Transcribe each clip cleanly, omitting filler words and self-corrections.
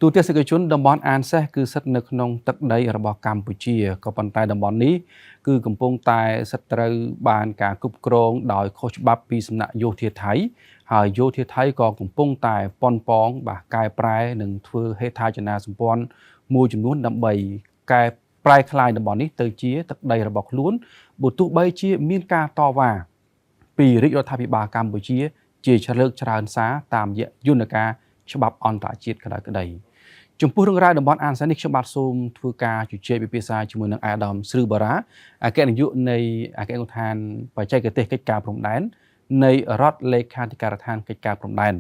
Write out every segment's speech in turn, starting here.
ទូទស្សនិកជនតំបន់អានសេះគឺស្ថិតនៅក្នុងទឹកដីរបស់កម្ពុជាក៏ប៉ុន្តែតំបន់នេះគឺកំពុងតែស្ថិតត្រូវបានការគ្រប់គ្រងដោយខុសច្បាប់ពីសំណាក់យោធាថៃហើយយោធាថៃក៏កំពុងតែប៉ុនប៉ងបាទកែប្រែនិងធ្វើហេដ្ឋារចនាសម្ព័ន្ធមួយចំនួនដើម្បីកែប្រែក្លាយតំបន់នេះទៅជាទឹកដីរបស់ខ្លួនបើទោះបីជាមានការតវ៉ាពីរាជរដ្ឋាភិបាលកម្ពុជា ជាជ្រើកច្រើនសារតាមរយៈយន្តការច្បាប់អន្តរជាតិក៏ដោយក្តីចំពោះរឿងរ៉ាវតំបន់អានសេះនេះខ្ញុំបាទសូមធ្វើការជជែកពិភាក្សាជាមួយនឹងអាដាមស្ឬបារ៉ាអគ្គនាយកនៃអគ្គនាយកដ្ឋានបច្ចេកទេសកិច្ចការព្រំដែននៃរដ្ឋលេខាធិការដ្ឋានកិច្ចការព្រំដែន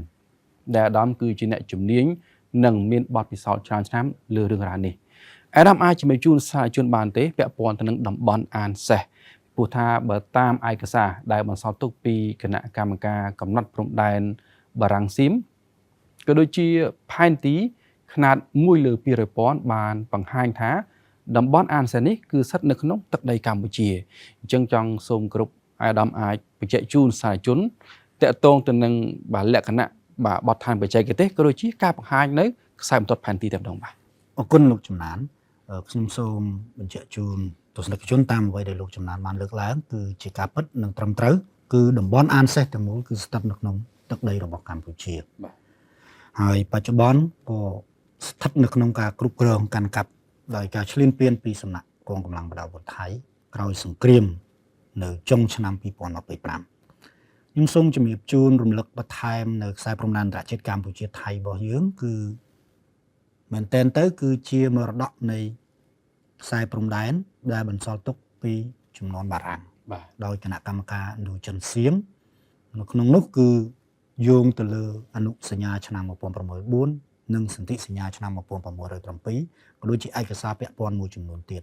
ដែលអាដាមគឺជាអ្នកជំនាញនិងមានបទពិសោធន៍ច្រើនឆ្នាំលើរឿងរ៉ាវនេះអាដាមអាចជំរាបជូនសាធារណជនបានទេពាក់ព័ន្ធទៅនឹងតំបន់អានសេះព្រោះថាបើតាមឯកសារដែលបន្សល់ទុកពីគណៈកម្មការកំណត់ព្រំដែនបារាំងស៊ីមក៏ដូចជាផែនទីខ្នាត1លើ200,000បានបង្ហាញថាតំបន់អានសេះនេះគឺស្ថិតនៅក្នុងទឹកដីកម្ពុជាអញ្ចឹងចង់សូមគ្រប់អាដាមអាចបញ្ជាក់ជូនសាធារណជនតាក់ទងទៅនឹងបាទលក្ខណៈបាទបទដ្ឋានបច្ចេកទេសក៏ដូចជាការបង្ហាញនៅខ្សែបន្ទាត់ផែនទីតែម្ដងបាទ អរគុណលោកចំណានខ្ញុំសូមបញ្ជាក់ជូនទស្សនិកជនតាមអ្វីដែលលោកចំណានបានលើកឡើងគឺជាការពិតនិងត្រឹមត្រូវគឺតំបន់អានសេះទាំងមូលគឺស្ថិតនៅក្នុងទឹកដីរបស់កម្ពុជា បាទ ហើយបច្ចុប្បន្នក៏ស្ថិតនៅក្នុងការគ្រប់គ្រងកាន់កាប់ដោយការឈ្លានពានពីសំណាក់កងកម្លាំងប្រដាប់អាវុធថៃក្រោយសង្គ្រាមនៅចុងឆ្នាំ2025ខ្ញុំសូមជំរាបជូនរំលឹកបន្ថែមនៅខ្សែព្រំដែនអន្តរជាតិកម្ពុជាថៃរបស់យើងគឺមែនតែនទៅគឺជាមរតកនៃខ្សែព្រំដែនដែលបន្សល់ទុកពីជំនាន់បារាំង បាទ ដោយគណៈកម្មការឥណ្ឌូចិនសៀមនៅក្នុងនោះគឺយោងទៅលើអនុសញ្ញាឆ្នាំ1904និងសន្ធិសញ្ញាឆ្នាំ1907ក៏ដូចជាឯកសារពាក់ព័ន្ធមួយចំនួនទៀត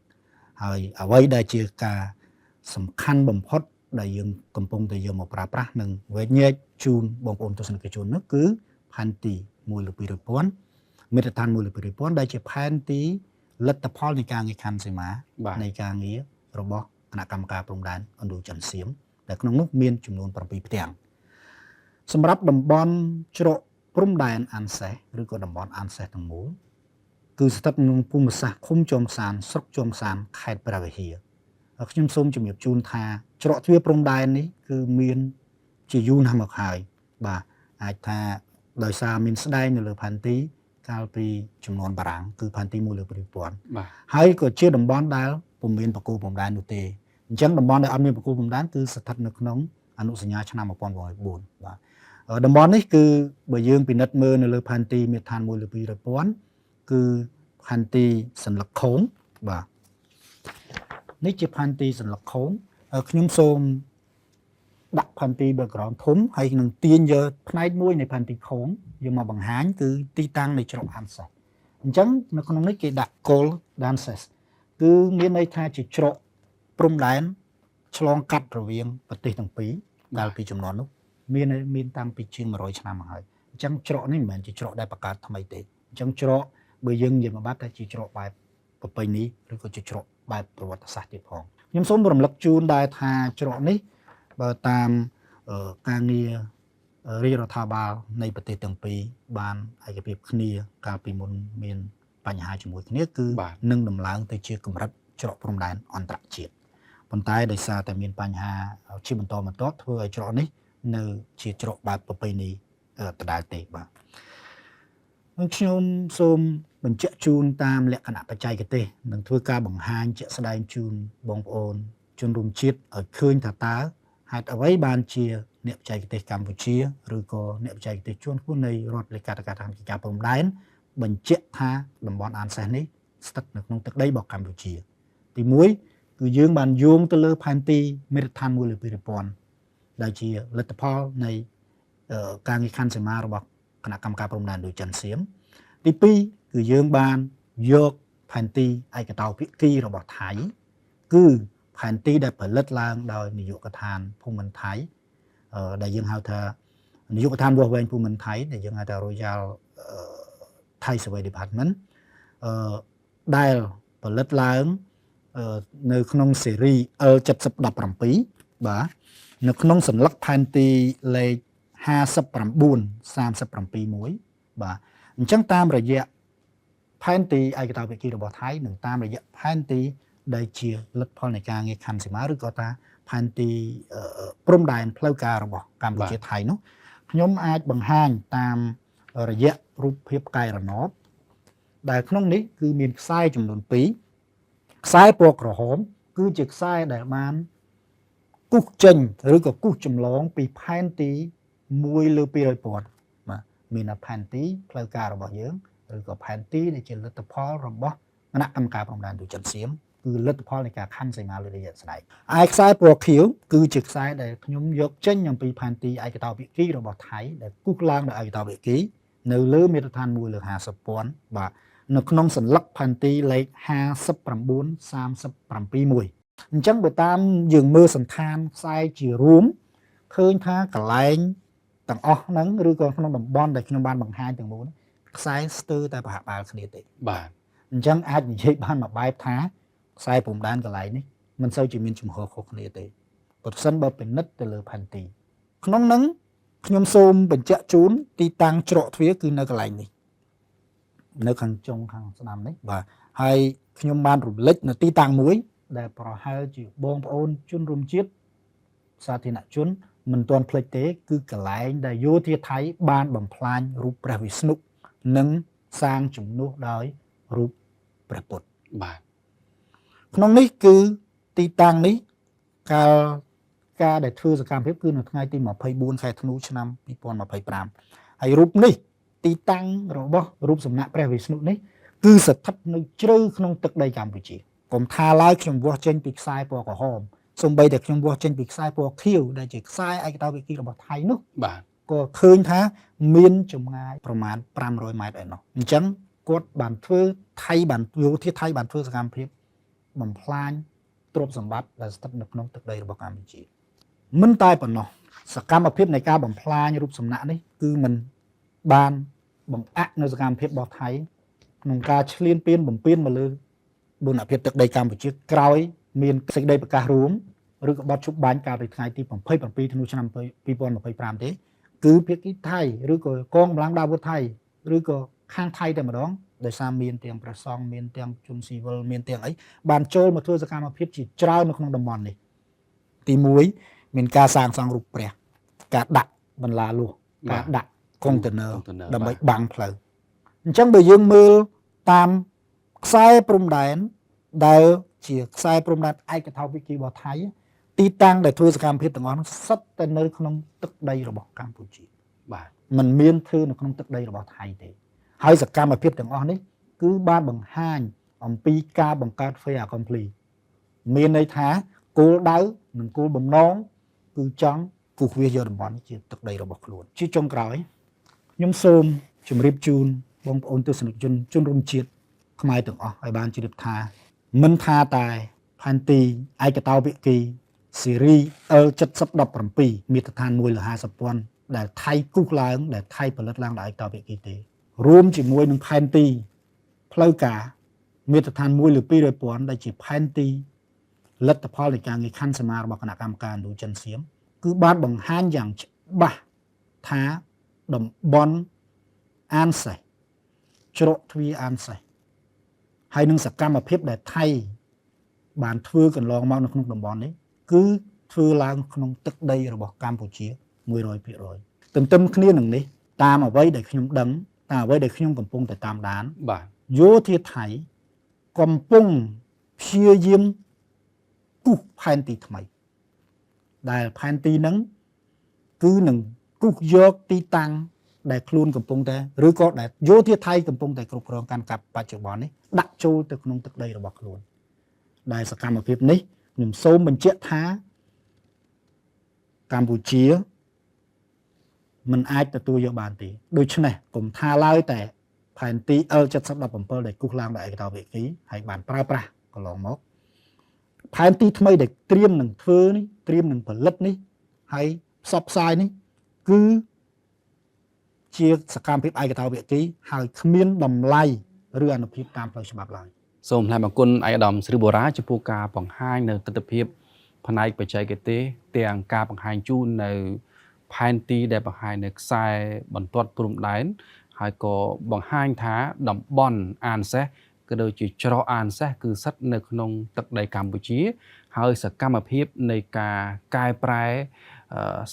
ហើយអ្វីដែលជាការសំខាន់បំផុតដែលយើងកំពុងតែយកមកប្រើប្រាស់និងវែកញែកជូនបងប្អូនទស្សនិកជននោះគឺផែនទី1លើ200,000មាត្រដ្ឋាន1លើ200,000ដែលជាផែនទីលទ្ធផលនៃការងារខណ្ឌសីមា បាទ នៃការងាររបស់គណៈកម្មការព្រំដែនឥណ្ឌូចិនសៀមដែលក្នុងនោះមានចំនួន7ផ្ទាំងសម្រាប់តំបន់ច្រកព្រំដែនអានសេះឬក៏តំបន់អានសេះទាំងមូលគឺស្ថិតក្នុងភូមិសាស្ត្រឃុំចុងសានស្រុកចុងសានខេត្តព្រះវិហារហើយខ្ញុំសូមជំរាបជូនថាច្រកទ្វារព្រំដែននេះគឺមានជាយូរណាស់មកហើយបាទអាចថាដោយសារមានស្ដែងនៅលើផែនទីកាលពីចំនួនបារាំងគឺផែនទី1លើ2000 បាទ ហើយក៏ជាតំបន់ដែលពុំមានបង្គោលព្រំដែននោះទេអញ្ចឹងតំបន់ដែលអត់មានបង្គោលព្រំដែនគឺស្ថិតនៅក្នុងអនុសញ្ញាឆ្នាំ1904បាទតំបន់នេះគឺបើយើងពិនិត្យមើលនៅលើផែនទីមាត្រដ្ឋាន1លើ200,000គឺផែនទីសន្លឹកខោងបាទនេះជាផែនទីសន្លឹកខោងខ្ញុំសូមដាក់ផែនទី background ធំហើយនឹងទាញយកផ្នែកមួយនៃផែនទីខោងយកមកបង្ហាញគឺទីតាំងនៃច្រកអានសេះអញ្ចឹងនៅក្នុងនេះគេដាក់ Col d'Anses គឺមានន័យថាជាច្រកព្រំដែនឆ្លងកាត់រវាងប្រទេសទាំងពីរដែលពីចំនួននោះមានមានតាំងពីជាង100ឆ្នាំមកហើយអញ្ចឹងច្រកនេះមិនមែនជាច្រកដែលបង្កើតថ្មីទេអញ្ចឹងច្រកបើយើងនិយាយមួយបែបថាជាច្រកបែបប្រពៃណីឬក៏ជាច្រកបែបប្រវត្តិសាស្ត្រទៀតផងខ្ញុំសូមរំលឹកជូនដែរថាច្រកនេះបើតាមការងាររាជរដ្ឋាភិបាលនៃប្រទេសទាំងពីរបានឯកភាពគ្នាកាលពីមុនមានបញ្ហាជាមួយគ្នាគឺ បាទ នឹងដំឡើងទៅជាកម្រិតច្រកព្រំដែនអន្តរជាតិប៉ុន្តែដោយសារតែមានបញ្ហាជាបន្តបន្ទាប់ធ្វើឲ្យច្រកនេះនៅជាច្រកបែបប្រពៃណីដដែលទេបាទនឹងខ្ញុំសូមបញ្ជាក់ជូនតាមលក្ខណៈបច្ចេកទេសនិងធ្វើការបង្ហាញជាក់ស្ដែងជូនបងប្អូនជនរួមជាតិឲ្យឃើញថាតើហេតុអ្វីបានជាអ្នកបច្ចេកទេសកម្ពុជាឬក៏អ្នកបច្ចេកទេសជាន់ខ្ពស់នៃរដ្ឋលេខាធិការដ្ឋានកិច្ចការព្រំដែនបញ្ជាក់ថាតំបន់អានសេះនេះស្ថិតនៅក្នុងទឹកដីរបស់កម្ពុជាទី1គឺយើងបានយោងទៅលើផែនទីមាត្រដ្ឋាន1លើ2000ដែលជាលទ្ធផលនៃការងារខណ្ឌសីមារបស់គណៈកម្មការព្រំដែនដូចចិនសៀមទី2គឺយើងបានយកផែនទីឯកតោភាគីរបស់ថៃគឺផែនទីដែលផលិតឡើងដោយនាយកដ្ឋានភូមិន្ទថៃដែលយើងហៅថានាយកដ្ឋានវាស់វែងភូមិន្ទថៃដែលយើងហៅថា Royal Thai Survey Department ដែលផលិតឡើងនៅក្នុងស៊េរី L7017 បាទនៅក្នុងសន្លឹកផែនទីលេខ59 37 1បាទអញ្ចឹងតាមរយៈ ផែនទីឯកតោភាគីរបស់ថៃនិងតាមរយៈផែនទីដែលជាលទ្ធផលនៃការងារខណ្ឌសីមាឬក៏ថាផែនទីព្រំដែនផ្លូវការរបស់កម្ពុជាថៃនោះខ្ញុំអាចបង្ហាញតាមរយៈរូបភាពផ្កាយរណបដែលក្នុងនេះគឺមានខ្សែចំនួន2ខ្សែពណ៌ក្រហមគឺជាខ្សែដែលបានគូសចេញឬក៏គូសចម្លងពីផែនទី1លើ200ពាន់បាទមានផែនទីផ្លូវការរបស់យើងឬក៏ផែនទីដែលជាលទ្ធផលរបស់គណៈកម្មការព្រំដែនទូចិនសៀមគឺលទ្ធផលនៃការខណ្ឌសីមាលើរយៈស្ដែងឯខ្សែពណ៌ខៀវគឺជាខ្សែដែលខ្ញុំយកចេញអំពីផែនទីឯកតោភាគីរបស់ថៃដែលគូសឡើងដោយឯកតោភាគីនៅលើមាត្រដ្ឋាន1លើ50ពាន់បាទនៅក្នុងសន្លឹកផែនទីលេខ59 37 1អញ្ចឹងបើតាមយើងមើលសន្តានខ្សែជារួមឃើញថាកន្លែងទាំងអស់ហ្នឹងឬក៏ក្នុងតំបន់ដែលខ្ញុំបានបង្ហាញទាំងមូលខ្សែស្ទើរតែប្រហាក់ប្រហែលគ្នាទេ បាទ អញ្ចឹងអាចនិយាយបានមួយបែបថាខ្សែព្រំដែនកន្លែងនេះមិនសូវជាមានជំហរខុសគ្នាទេប្រសិនបើពិនិត្យទៅលើផែនទីក្នុងហ្នឹងខ្ញុំសូមបញ្ជាក់ជូនទីតាំងច្រកទ្វារគឺនៅកន្លែងនេះនៅខាងចុងខាងស្ដាំនេះបាទហើយខ្ញុំបានរំលេចនៅទីតាំងមួយដែលប្រហែលជាបងប្អូនជនរួមជាតិសាធារណជនមិនទាន់ភ្លេចទេគឺកន្លែងដែលយោធាថៃបានបំផ្លាញរូបព្រះវិស្ណុនិងសាងជំនួសដោយរូបព្រះពុទ្ធ បាទ ក្នុងនេះគឺទីតាំងនេះកាលការដែលធ្វើសកម្មភាពគឺនៅថ្ងៃទី24ខែធ្នូឆ្នាំ2025ហើយរូបនេះទីតាំងរបស់រូបសំណាកព្រះវិស្ណុនេះគឺស្ថិតនៅជ្រៅក្នុងទឹកដីកម្ពុជាកុំថាឡើយខ្ញុំវាស់ចេញពីខ្សែពណ៌ក្រហមសូម្បីតែខ្ញុំវាស់ចេញពីខ្សែពណ៌ខៀវដែលជាខ្សែឯកតោភាគីរបស់ថៃនោះ បាទ ក៏ឃើញថាមានចម្ងាយប្រមាណ500ម៉ែត្រឯណោះអញ្ចឹងគាត់បានធ្វើថៃបានយោធាថៃបានធ្វើសកម្មភាពបំផ្លាញទ្រព្យសម្បត្តិដែលស្ថិតនៅក្នុងទឹកដីរបស់កម្ពុជាមិនតែប៉ុណ្ណោះសកម្មភាពនៃការបំផ្លាញរូបសំណាកនេះគឺមិនបានបង្អាក់នៅសកម្មភាពរបស់ថៃក្នុងការឈ្លានពានបំពានមកលើបូរណភាពទឹកដីកម្ពុជាក្រោយមានសេចក្តីប្រកាសរួមឬក៏បទឈប់បាញ់កាលពីថ្ងៃទី27ធ្នូឆ្នាំ2025ទេគឺភាគីថៃឬក៏កងកម្លាំងដាវុធថៃឬក៏ខាងថៃតែម្ដងដោយសារមានទាំងព្រះសង្ឃមានទាំងជនស៊ីវិលមានទាំងអីបានចូលមកធ្វើសកម្មភាពជាច្រើននៅក្នុងតំបន់នេះទី1មានការសាងសង់រូបព្រះការដាក់បន្លាលួសការដាក់កុងតឺន័រដើម្បីបាំងផ្លូវអញ្ចឹងបើយើងមើលតាមខ្សែព្រំដែនដែលជាខ្សែព្រំដែនឯកតោភាគីរបស់ថៃទីតាំងដែលធ្វើសកម្មភាពទាំងអស់នោះសុទ្ធតែនៅក្នុងទឹកដីរបស់កម្ពុជា បាទ มันមានធ្វើនៅក្នុងទឹកដីរបស់ថៃទេហើយសកម្មភាពទាំងអស់នេះគឺបានបង្ហាញអំពីការបង្កើត fait accompli មានន័យថាគោលដៅនិងគោលបំណងគឺចង់គូសវាសយកតំបន់នេះជាទឹកដីរបស់ខ្លួនជាចុងក្រោយខ្ញុំសូមជម្រាបជូនបងប្អូនទស្សនិកជនជនរួមជាតិខ្មែរទាំងអស់ឲ្យបានជ្រាបថាមិនថាតែផែនទីឯកតោភាគីស៊េរី L7017 មាត្រដ្ឋាន1លើ50ពាន់ដែលថៃគូសឡើងដែលថៃផលិតឡើងដោយឯកតោភាគីទេរួមជាមួយនឹងផែនទីផ្លូវការមាត្រដ្ឋាន1លើ200ពាន់ដែលជាផែនទីលទ្ធផលនៃការងារខណ្ឌសីមារបស់គណៈកម្មការឥណ្ឌូចិនសៀមគឺបានបង្ហាញយ៉ាងច្បាស់ថាតំបន់អានសេះច្រកទ្វារអានសេះហើយនឹងសកម្មភាពដែលថៃបានធ្វើកន្លងមកនៅក្នុងតំបន់នេះគឺធ្វើឡើងក្នុងទឹកដីរបស់កម្ពុជា100%ទន្ទឹមគ្នានឹងនេះតាមអ្វីដែលខ្ញុំដឹងតាមអ្វីដែលខ្ញុំកំពុងតែតាមដាន បាទ យោធាថៃកំពុងព្យាយាមគូសផែនទីថ្មីដែលផែនទីហ្នឹងគឺនឹងគូសយកទីតាំងដែលខ្លួនកំពុងតែឬក៏ដែលយោធាថៃកំពុងតែគ្រប់គ្រងកាន់កាប់បច្ចុប្បន្ននេះដាក់ចូលទៅក្នុងទឹកដីរបស់ខ្លួនដែលសកម្មភាពនេះខ្ញុំសូមបញ្ជាក់ថាកម្ពុជាមិនអាចទទួលយកបានទេដូច្នេះកុំថាឡើយតែផែនទី L7017 ដែលគូសឡើងដោយឯកតោភាគីហើយបានប្រើប្រាស់កន្លងមកផែនទីថ្មីដែលត្រៀមនឹងធ្វើនេះត្រៀមនឹងផលិតនេះហើយផ្សព្វផ្សាយនេះគឺជាសកម្មភាពឯកតោភាគីហើយគ្មានតម្លៃឬអានុភាពតាមផ្លូវច្បាប់ឡើយ សូមថ្លែងអំណរគុណឯកឧត្តមស្រីបូរ៉ាចំពោះការបង្ហាញនៅទស្សនវិជ្ជាផ្នែកបច្ចេកទេសទាំងការបង្ហាញជូននៅផែនទីដែលបង្ហាញនៅខ្សែបន្ទាត់ព្រំដែន ហើយក៏បង្ហាញថាតំបន់អានសេះក៏ដូចជាច្រកអានសេះគឺស្ថិតនៅក្នុងទឹកដីកម្ពុជា ហើយសកម្មភាពនៃការកែប្រែ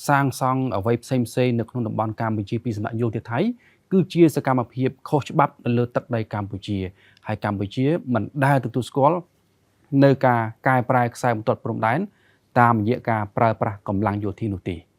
សាងសង់អ្វីផ្សេងផ្សេងនៅក្នុងតំបន់កម្ពុជាពីសំណាក់យោធាថៃគឺជាសកម្មភាពខុសច្បាប់នៅលើទឹកដីកម្ពុជាហើយកម្ពុជាមិនដែលទទួលស្គាល់នៅការកែប្រែខ្សែបន្ទាត់ព្រំដែនតាមរយៈការប្រើប្រាស់កម្លាំងយោធានោះទេ។